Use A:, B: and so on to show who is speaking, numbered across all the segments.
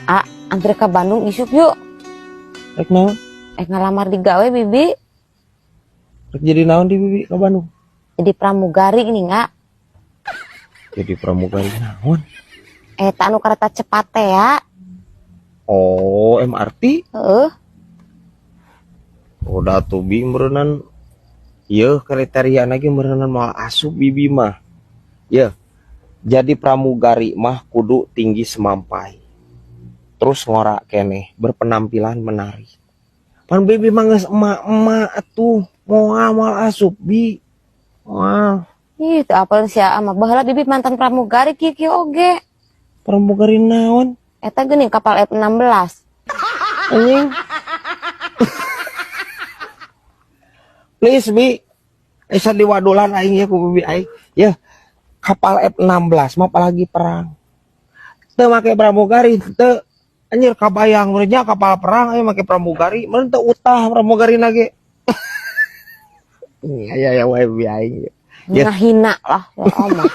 A: A, anter ka Bandung isuk yuk.
B: Rek naon?
A: Eh, ngalamar digawe, Bibi.
B: Rek jadi naon di Bibi ka Bandung?
A: Jadi pramugari ini nggak?
B: Jadi pramugari naon?
A: Eh, anu kereta cepat teh ya.
B: Oh, MRT?
A: Heeh.
B: Udah tuh, Bi, meureunan yeuh kriteria lagi meureunan moal asup Bibi mah. Ya. Jadi pramugari mah kudu tinggi semampai. Terus ngorak keneh, berpenampilan menarik. Pan Bibi mah geus emak-emak atuh, moal moal asup, Bi. Moal.
A: Ih, teu apal sia mah. Baheula Bibi mantan pramugari kieu kieu oge.
B: Pramugari naon?
A: Eta geuning kapal F16.
B: Anjing. Please, Bi. Esa diwadulan aing ya ku Bibi aing. Ya, kapal F16 mah apalagi perang. Teu make pramugari teu, anjir, kabayang meureun kapal perang aya make pramugari, meureun teu utah pramugari ge. Iya ya wae Bibi aing. Ya.
A: Ngahina lah ya Allah.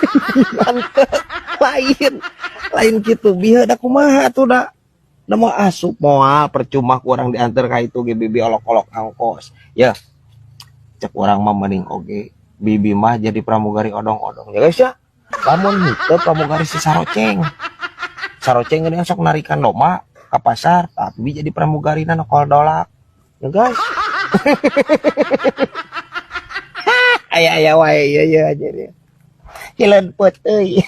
B: Lain. Lain kitu, Bi, da kumaha atuh da. Da moal asup moal, percuma ku urang diantar ka itu ge Bibi olok-olok angkos. Ya. Cek urang mah mending oge Bibi mah jadi pramugari odong-odong ya, guys, ya. Lamun henteu pramugari si saroceng. Saroceng geuning sok narikan domba ka pasar, tapi jadi pramugari na nokol dolak. Ya, guys. Aya-aya wae ieu ieu aja dia. Hileun peuteuy.